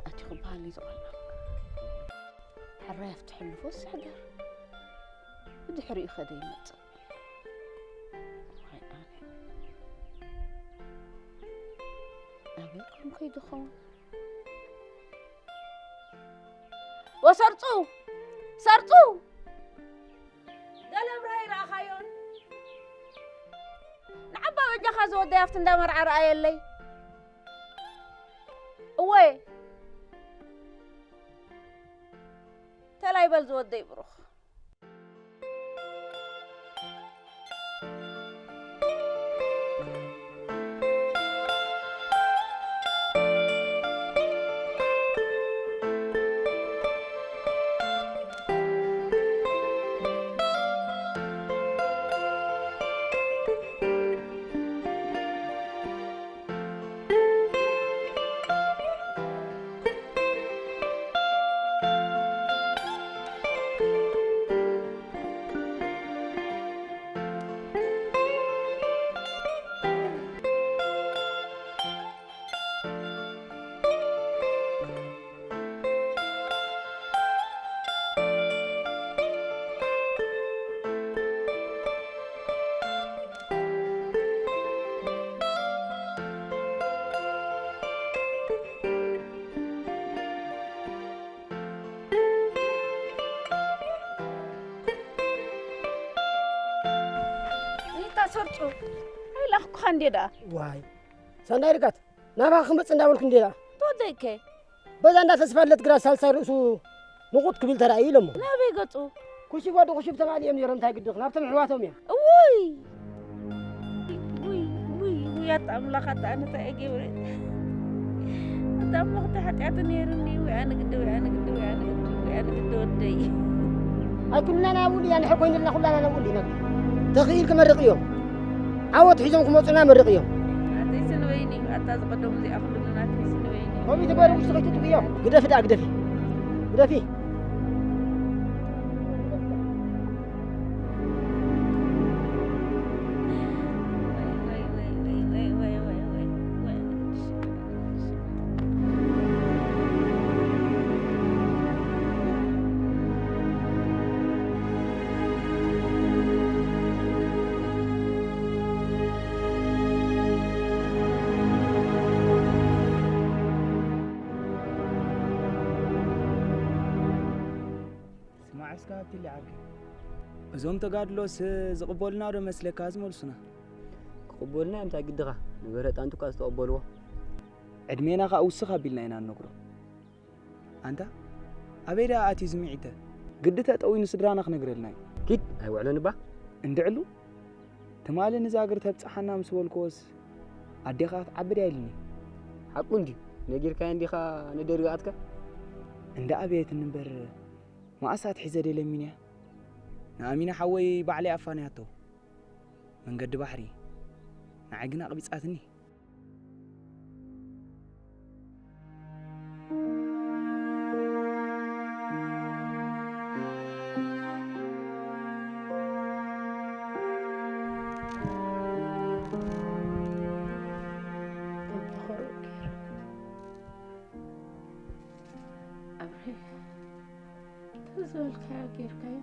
ኣቲ ክበሃል እዩ ዝቐልዓካ። ሕራይ ኣብቲ ሕልፎ ስሕገር ብድሕሪኡ ከደ ይመጽእ። ዋይ ኣነ። ኣበይ ኮን ከይዱ ኸውን? ወሰርጹ! ሰርጹ! ገለ ብርሃ ይረኣኻዮን? ንዓባ በጃኻ ዝወደይ ኣብቲ እንዳ መርዓ ረኣየለይ። እወ። ተላይ በል ዝወደይ ብሩኽ። ኒታ ሰርጹ፣ ኣይላኽኩኻ እንዴ ደኣ። ዋይ፣ ሰናይ ርጋት፣ ናባኻ ክመጽእ እንዳበልኩ እንዴ ደኣ። ተወደይከ? በዛ እንዳ ተስፋለት ግራት ሳልሳይ ርእሱ ንቑጥ ክብል ተራእዩ ኢሎሞ። ናበይ ገጹ? ኩሽብ ወዲ ኩሽብ ተባሊ እዮም ነይሮም፣ እንታይ ግድኽ፣ ናብቶም ኣሕዋቶም እያ። እውይ! ውይ፣ ውይ፣ ውይ፣ ኣታ ኣምላኽ፣ ኣታ ኣነ እንታይ እየ ገብረ? ኣታ ኣምላኽ፣ እንታይ ሓጢኣት ነይሩኒ? ወይ ኣነ ግደ፣ ወይ ኣነ ግደ፣ ወይ ኣነ ግደ፣ ወይ ኣነ ግደ ወደይ። ኣይኩልና ናብኡ እንድያ፣ ንሕር ኮይኑልና ኩላና ናብኡ እንድና። ተኽኢልኪ መርቕዮም። ዓወት ሒዞም ክመጹና መርቕዮም። ኣተይ ስንበይኒ፣ ኣታ ዝቐደሙ እዚኣ ኩሉ ናተይ ስንበይኒ። ከምኡ ትበሉ ውሽጢ ከይትጥፍዮ። ግደፊ ደኣ፣ ግደፊ። ግደፊ። ስማዕ እስከ ኣትሊ ዓርከይ። እዞም ተጋድሎስ ዝቕበሉና ዶ መስለካ ዝመልሱና? ክቕበሉና እዮም፣ እንታይ ግድኻ? ንብረት ኣንቱ እኳ ዝተቐበልዎ። ዕድሜና ኸኣ ውስኽ ኣቢልና ኢና ንነግሮም። ኣንታ፣ ኣበይ ደኣ ኣትዩ ዝምዒተ? ግዲ ተጠውዩ ንስድራና ክነግረልና እዩ። ኪድ፣ ኣይውዕሎን እባ። እንድዕሉ፣ ትማሊ ንዛ እግሪ ተብጽሓና ምስ በልክዎስ፣ ኣዴኻ ክትዓቢ ድያ ኢሉኒ። ሓቁ እንድዩ። ነጊርካዮ እንዲኻ ንደሪባትካ? እንዳ ኣበየትኒ እምበር፣ መኣስ ኣትሒዘ ደለሚንያ። ንኣሚና ሓወይ ባዕለይ ኣፋንያቶ። መንገዲ ባሕሪ። ንዓይ ግን ኣቕቢጻትኒ። ኣብርሄ፣ ተዝበልካዮ ጌርካዮ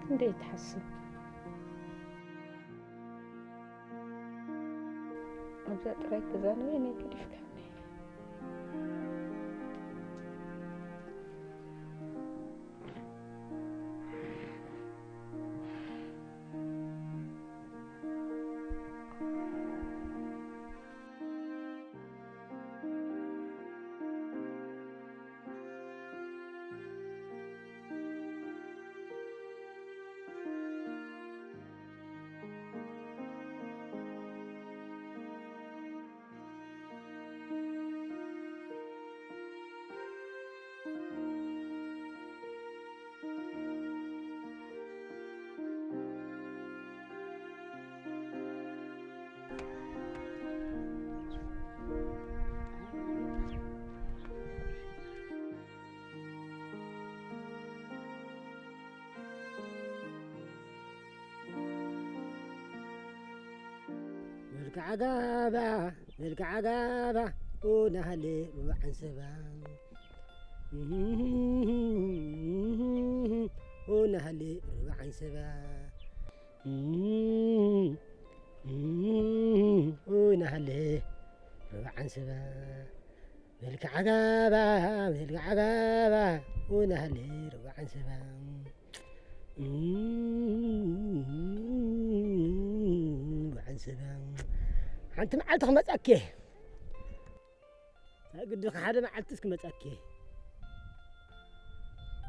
ክንደይ ትሓስብ። ኣብዛ ጥራይ ገዛ ንበይነይ ገዲፍካኒ። መልክዓ ጋባ፣ መልክዓ ጋባ፣ ኦ ናህለ ሩባ ዓንሰባ፣ ኦ ናህለ ሩባ ዓንሰባ፣ ኦ ናህለ ሩባ ዓንሰባ፣ መልክዓ ጋባ፣ መልክዓ ጋባ፣ ኦ ናህለ ሩባ ዓንሰባ። በዓል ሰባ፣ ሓንቲ መዓልቲ ክመጻኪ። ናይ ግድኺ ሓደ መዓልትስ ክመጻኪ።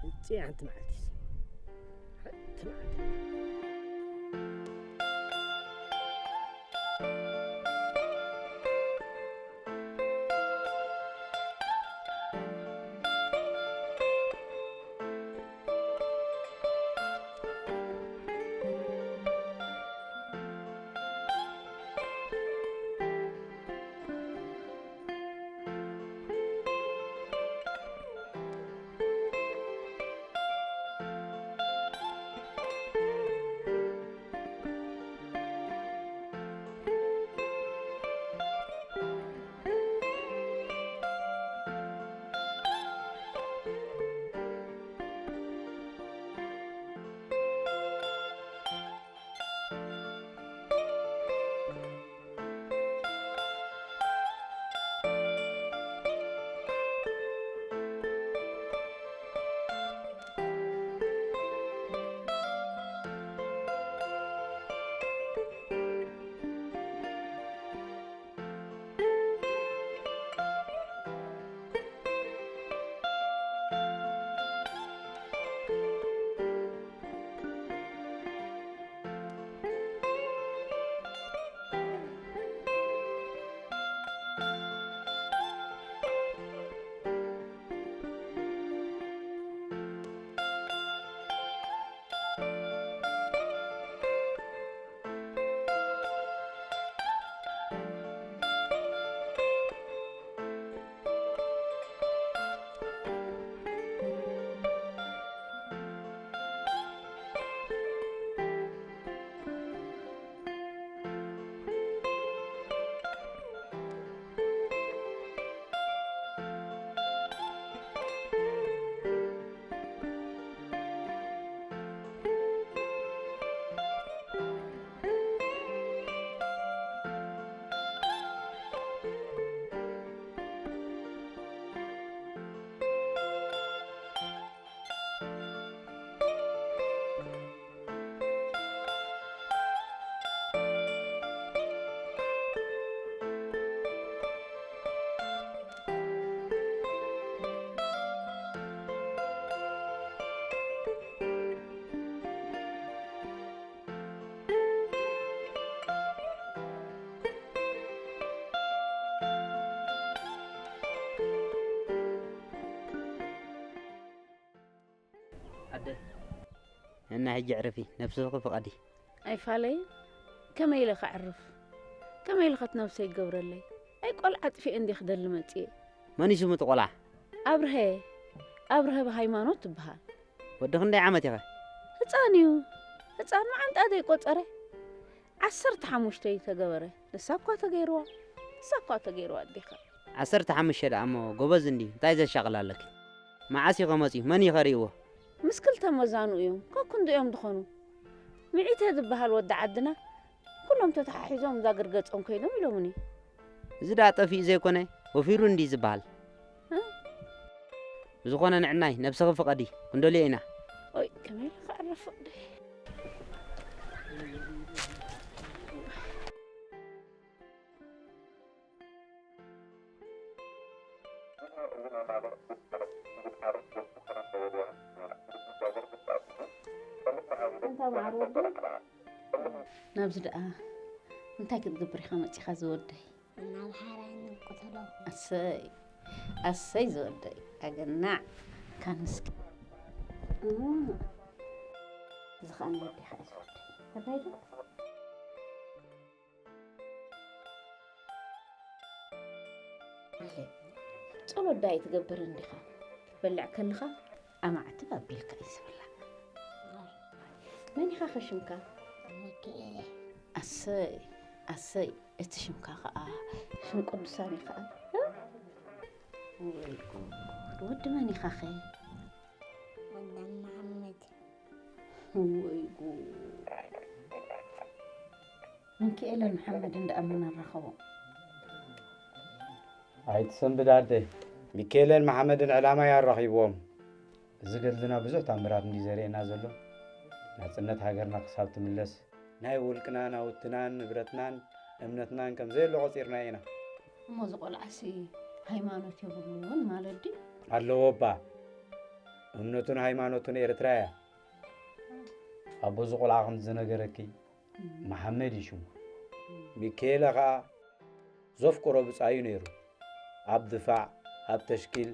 እጽ ሓንቲ መዓልቲ። ሓንቲ መዓልቲ። ኣደ፣ እና ሕጂ ዕረፊ፣ ነብስኺ ፍቐዲ። ኣይፋለይ፣ ከመይ ኢለ ከዕርፍ? ከመይ ኢለ ኸት ነብሰይ ይገብረለይ? ኣይ ቆልዓ ኣጥፊኤ እንዲ ክደሊ መጽኤ። መን እዩ ስሙ እቲ ቆልዓ? ኣብርሀ፣ ኣብርሀ ብሃይማኖት ትበሃል። ወዲ ክንደይ ዓመት ኢኸ? ህፃን እዩ። ህፃን መዓንጣ ዘይቆፀረ። ዓሰርተ ሓሙሽተ እዩ ተገበረ። ንሳ እኳ ተገይርዋ። ንሳ እኳ ተገይርዋ ኣዴኻ። ዓሰርተ ሓሙሽተ ደኣ እሞ ጎበዝ እንዲ እንታይ ዘሻቕል ኣለኪ? መዓስ እዩ ከመፅዩ? መን እዩ ከርእይዎ? ምስ ክልተ መዛኑ እዮም። ከኩንዶ እዮም ዝኾኑ። ምዒተ ዝበሃል ወዲ ዓድና ኩሎም ተተሓሒዞም እዛ ግርገጾም ኮይኖም ኢሎምኒ። እዚ ደኣ ጠፊኡ ዘይኮነ ወፊሩ እንዲ ዝበሃል። እ? ብዝኾነ ንዕናይ ነብስኺ ፍቐዲ፣ ክንደልዮ ኢና። ኦይ፣ ከመይ ኢለ ከዕርፍ ፍቕዲ? እንታይ መዓር ወደይ? ናብዚ ደኣ እንታይ ክትገብር ኢኻ መጺኻ ዝወደይ? ናብ ሓራይ ንቁተሎ። ኣሰይ፣ ኣሰይ ዝወደይ፣ ኣገናዕ ካንስኪ። እም፣ እዚ ኸኣ ንወደይ ኸኣ ዝወደይ። ኣባይ ዶ? ጸሎት ዳኣ ኣይትገብርን ዲኻ? ክትበልዕ ከለኻ ኣማዕትብ ኣቢልካ እዩ ዝብላዕ። መን ኢኻ ኸ ሽምካ? ሚካኤል። ኣሰይ፣ ኣሰይ፣ እቲ ሽምካ ኸኣ ሽም ቅዱሳን እዩ ኸኣ። እ? ወይ ጉድ፣ ወዲ መን ኢኻኸ? ወዳም መሓመድ። ወይ ጉድ። ሚኪኤልን መሓመድን ደኣ መን ኣራኸቦም? ኣይትሰንብድ ኣደይ። ሚኪኤልን መሓመድን ዕላማ እዩ ኣራኺብዎም። እዚ ገድልና ብዙሕ ታምራት እንዲ ዘርእየና ዘሎ። ናጽነት ሃገርና ክሳብ ትምለስ ናይ ውልቅና ናውትናን ንብረትናን እምነትናን ከም ዘየሎ ቆጺርና ኢና። እሞ እዚ ቆልዓሲ ሃይማኖት የብሉን ማለት ድዩ? ኣለዎ እባ። እምነቱን ሃይማኖቱን ኤርትራ እያ። ኣቦ እዚ ቆልዓ ከም ዝነገረኪ መሓመድ እዩ ሽሙ። ሚካኤለ ኸኣ ዘፍቅሮ ብጻዩ ነይሩ። ኣብ ድፋዕ፣ ኣብ ተሽኪል፣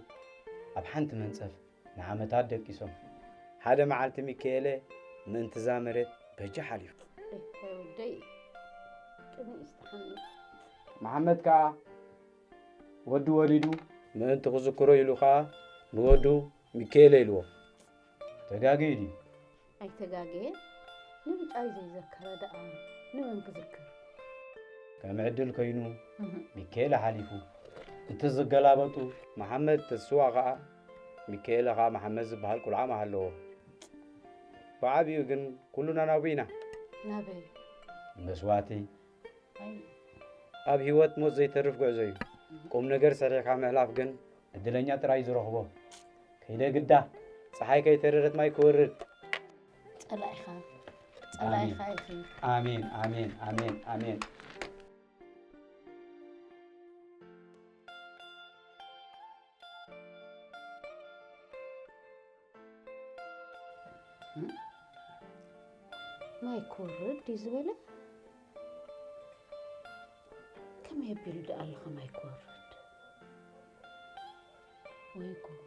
ኣብ ሓንቲ መንጸፍ ንዓመታት ደቂሶም። ሓደ መዓልቲ ሚካኤለ ምእንቲ እዛ መሬት በጃ ሓሊፉ። ወደይ ቅድሚ ይስተሓኒ። መሓመድ ከኣ ወዲ ወሊዱ ምእንቲ ክዝክሮ ኢሉ ከኣ ንወዱ ሚካኤለ ኢልዎ። ተጋግዩ ድዩ? ኣይተጋገየን። ንብጻይ ዘይዘከረ ደኣ ንመን ክዝክር? ከም ዕድል ኮይኑ ሚካኤለ ሓሊፉ። እቲ ዝገላበጡ መሓመድ ተስዋ ከኣ ሚካኤለ ከኣ መሓመድ ዝበሃል ቁልዓ መሃለዎ። ብዓቢኡ ግን ኩሉና ናብኡ ኢና። ናበይ? መስዋእቲ ኣይ ኣብ ህይወት ሞት ዘይተርፍ ጉዕዞ እዩ። ቁም ነገር ሰሪሕካ ምሕላፍ ግን እድለኛ ጥራይ ዝረኽቦ። ከይደ ግዳ፣ ጸሓይ ከይተረረት ማይ ክወርድ። ጸላኢኻ ጸላኢኻ ኢኺ። ኣሜን ኣሜን ኣሜን ኣሜን። ማይ ክወርድ ድዩ ዝበለ? ከመይ ኣቢሉ ደኣ ኣለኸ ማይ ክወርድ? ወይ ጉድ።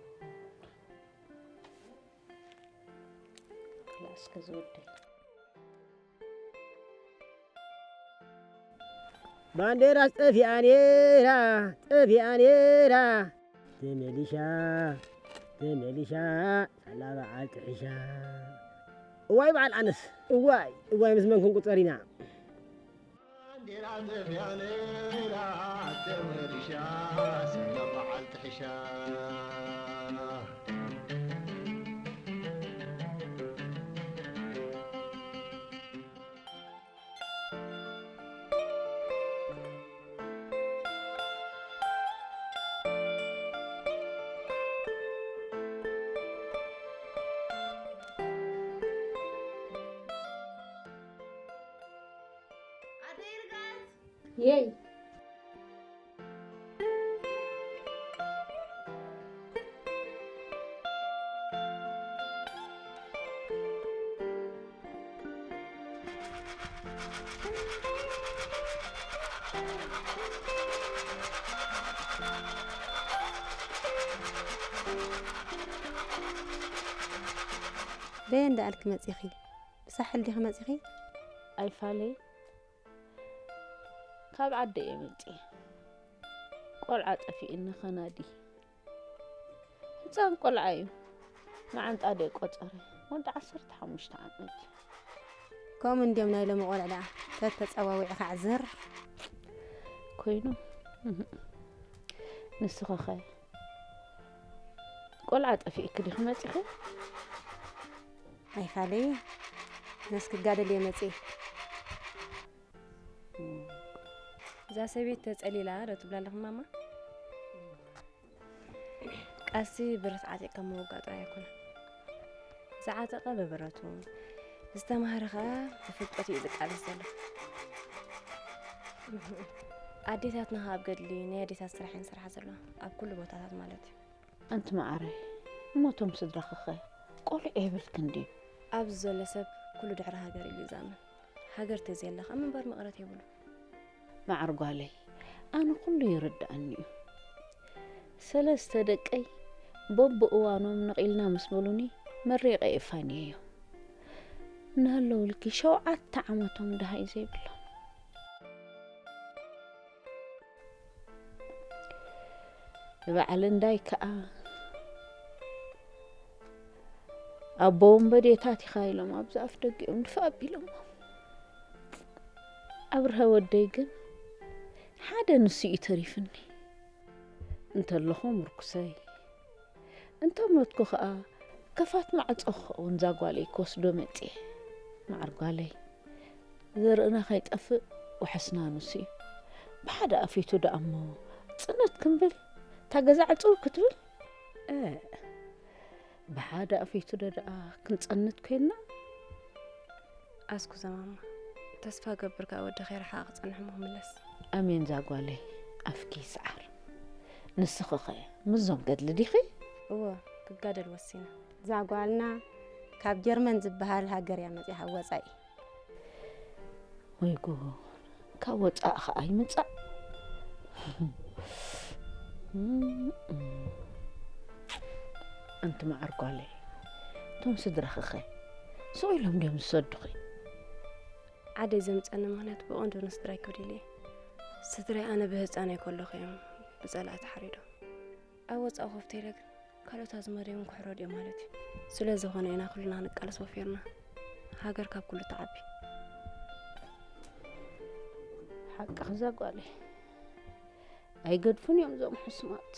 ክላእ እስከ ዝወደይ። ባንዴራስ ጠፊኣ ነይራ፣ ጠፊኣ ነይራ። ተመሊሻ፣ ተመሊሻ፣ ሳላ በዓል ጥሒሻ። እዋይ በዓል ኣነስ፣ እዋይ፣ እዋይ ምስ መን ክንቁጸር ኢና? ባንዴራ ጠፊኣ ነይራ፣ ተመሊሻ፣ ሳላ በዓል ጥሒሻ። የይ በየን ደኣልኪ መጺኺ? ብሳሕል ዲኺ መጺኺ? ኣይፋለይ ካብ ዓደ እየ መጽየ። ቆልዓ ጠፊእኒ ከናዲ። ህጻን ቆልዓ እዩ። መዓንጣ ደይ ቆጸረ። ወዲ ዓሰርተ ሓሙሽተ ዓመት እዩ። ከምኡ እንድዮም ናይ ሎሚ ቆልዕ ደኣ። ተተጸዋዊዕኻ ዕዝር። ኮይኑ ንስኺኸ ቆልዓ ጠፊእኪ ዲኺ መጺኺ? ኣይፋለይ ነስ ክጋደል እየ መጺእ። እዛ ሰበይቲ ተጸሊላ ዶ ትብላ ኣለኺ ማማ? ቃልሲ ብረት ዓጢቕካ ምውጋእ ጥራይ ኣይኮነን። ዝዓጠቐ ብብረቱ፣ ዝተማህረ ኸኣ ብፍልጠቱ እዩ ዝቃለስ ዘሎ። ኣዴታትና ኸኣ ኣብ ገድሊ ናይ ኣዴታት ስራሕ እየን ዝሰርሓ ዘለዋ፣ ኣብ ኩሉ ቦታታት ማለት እዩ። ኣንቲ መዓረይ፣ እሞ እቶም ስድራኺኸ ቆልዑ የብልክን ድዩ? ኣብዚ ዘሎ ሰብ ኩሉ ድሕሪ ሃገር ኢሉ እዩ ዝኣምን። ሃገር ተዘየላ ኸኣ ምንባር መቐረት የብሉን። መዓር ጓለይ፣ ኣነ ኩሉ ይርድኣኒ እዩ። ሰለስተ ደቀይ በብእዋኖም ነቒልና ምስ በሉኒ መሪቐ እየ ፋንየዮም። እናሃለውልኪ ሸውዓተ ዓመቶም ደሃይ ዘይብሎም። ንበዓል እንዳይ ከኣ ኣቦ ወንበዴታት ኢኻ ኢሎም ኣብዚ ኣፍ ደጊኦም ድፋእ ኣቢሎሞ። ኣብርሀ ወደይ ግን ሓደ ንሱ እዩ ተሪፍኒ። እንተለኹ ምርኩሰይ፣ እንተ ሞትኩ ኸኣ ከፋት ማዕጾ ክኸውን ዛጓለይ ክወስዶ መጽየ። መዓር ጓለይ፣ ዘርእና ከይጠፍእ ውሕስና ንሱ እዩ። ብሓደ ኣፊቱ ደኣ እሞ ጽነት ክንብል፣ እታ ገዛ ዕጽው ክትብል? እ፣ ብሓደ ኣፊቱ ዶ ደኣ ክንጸንት ኮይንና? ኣስኩ ዘማማ፣ ተስፋ ገብር ከኣ ወዲ ከይረሓቐ ክጸንሕ እሞ ክምለስ። ኣሜን ዛጓለይ፣ ኣፍኪ ይስዓር። ንስኺ ኸ ምስዞም ገድሊ ዲኺ? እወ፣ ክጋደል ወሲነ። ዛጓልና ካብ ጀርመን ዝበሃል ሃገር እያ መጺኣ ወጻኢ። ወይ ጉድ፣ ካብ ወጻኢ ኸኣ ይምጻእ። ኣንቲ መዓር ጓለይ፣ እቶም ስድራኺ ኸ ስቕ ኢሎም ድዮም ዝሰዱኺ? ዓደይ ዘምጸኒ ምኽንያት ብቐንዱ ንስድራይ ክብል ኢለ እየ። ስድራይ ኣነ ብህጻነይ ከለኹ እዮም ብጸላኢ ተሓሪዶም። ኣብ ወጻኢ ኮፍ ተይለ ግን ካልኦት ኣዝማደይ እውን ክሕረዱ እዮም ማለት እዩ። ስለ ዝኾነ ኢና ኩልና ክንቃለስ ወፊርና። ሃገር ካብ ኩሉ ትዓቢ። ሓቅኺ እዛ ጓለይ። ኣይገድፉን እዮም እዞም ሕሱማት።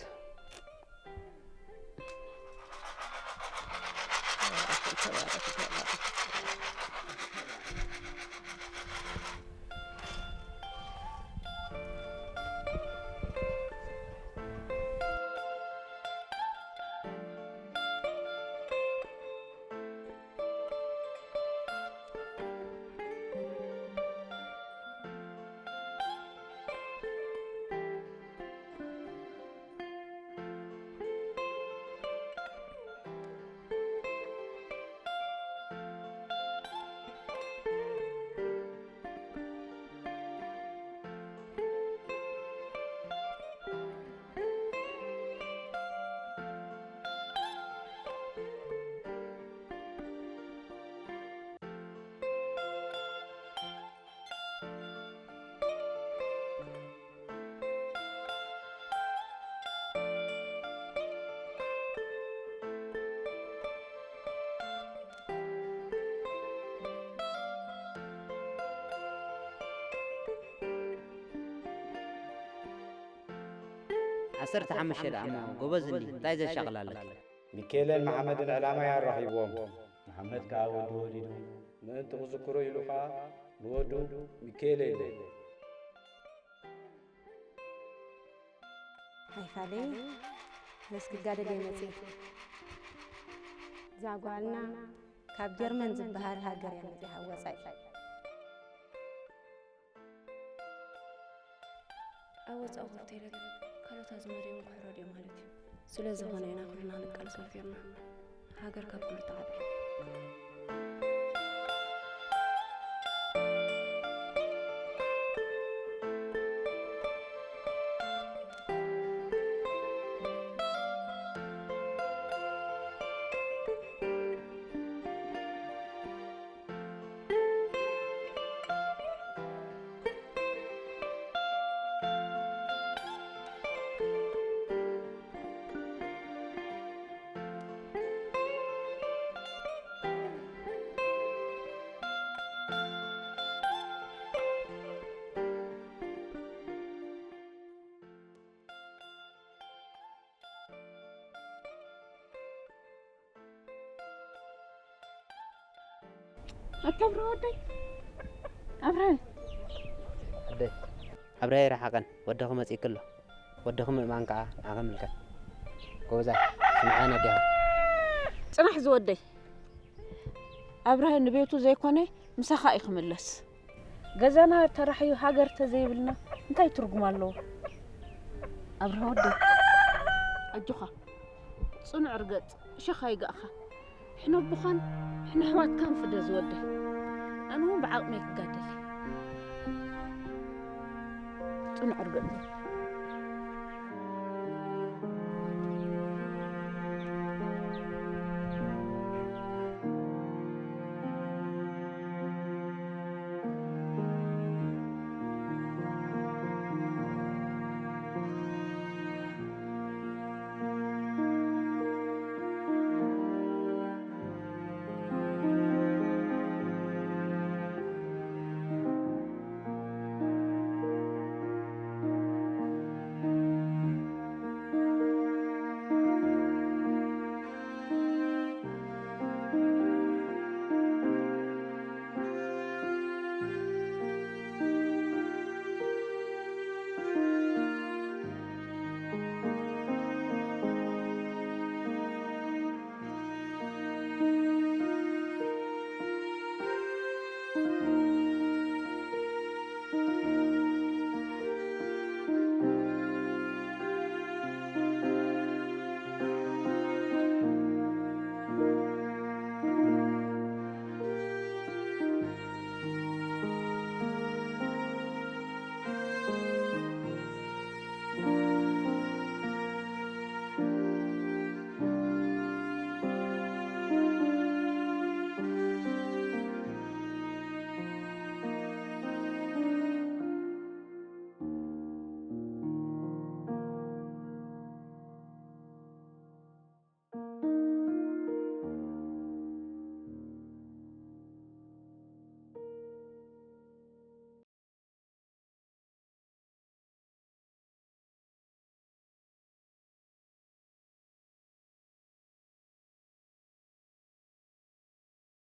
ዓሰርተ ሓሙሽተ ደኣ እሞ ጎበዝ እንዲ፣ እንታይ ዘሻቕል ኣለኪ? ሚካኤልን መሓመድን ዕላማ ኣራኺብዎም። መሓመድ ከኣ ወዱ ወሊዱ። ምእንቲ ክዝክሮ ኢሉ ከኣ ንወዱ ሚካኤለ ኢሉ። ኣይፋለይ፣ ነስ ክጋደል እየ መጺእ። እዛ ጓልና ካብ ጀርመን ዝበሃል ሃገር እያ መጺኣ ወጻኢ። ኣብ ወጻኢ ኮፍ ተይለ ካልኦት ኣዝማደይ እውን ክሕረዱ እዮም ማለት እዩ። ስለ ዝኾነ ኢና ኩልና ንቃለስ ወፊርና። ሃገር ካብ ኩሉ ትዓቢ። ኣታ ኣብርሃ ወደይ፣ ኣብርሃ። ኣደ፣ ኣብርሃ ይረሓቐን፣ ወድኺ መጺእኪ ኣሎ። ወድኺ ምእማን ከኣ ንዓኺ ይምልከት። ጎበዛይ፣ ስምዓኒ ኣዴኻ። ጽናሕ ዝወደይ። ኣብርሃ ንቤቱ ዘይኮነ ምሳኻ እዩ ክምለስ። ገዛና ተራሕዩ ሃገር ተዘይብልና እንታይ ትርጉም ኣለዎ? ኣብርሃ ወደይ፣ ኣጆኻ፣ ጽኑዕ ርገጽ፣ እሾኽ ኣይጋእኻ። ሕነ ኣቦኻን ሕነ ኣሕዋትካን ፍደ ዝወደይ። ኣነ እውን ብዓቕመይ ክጋደል እየ። ጽኑዕ ርገጽ።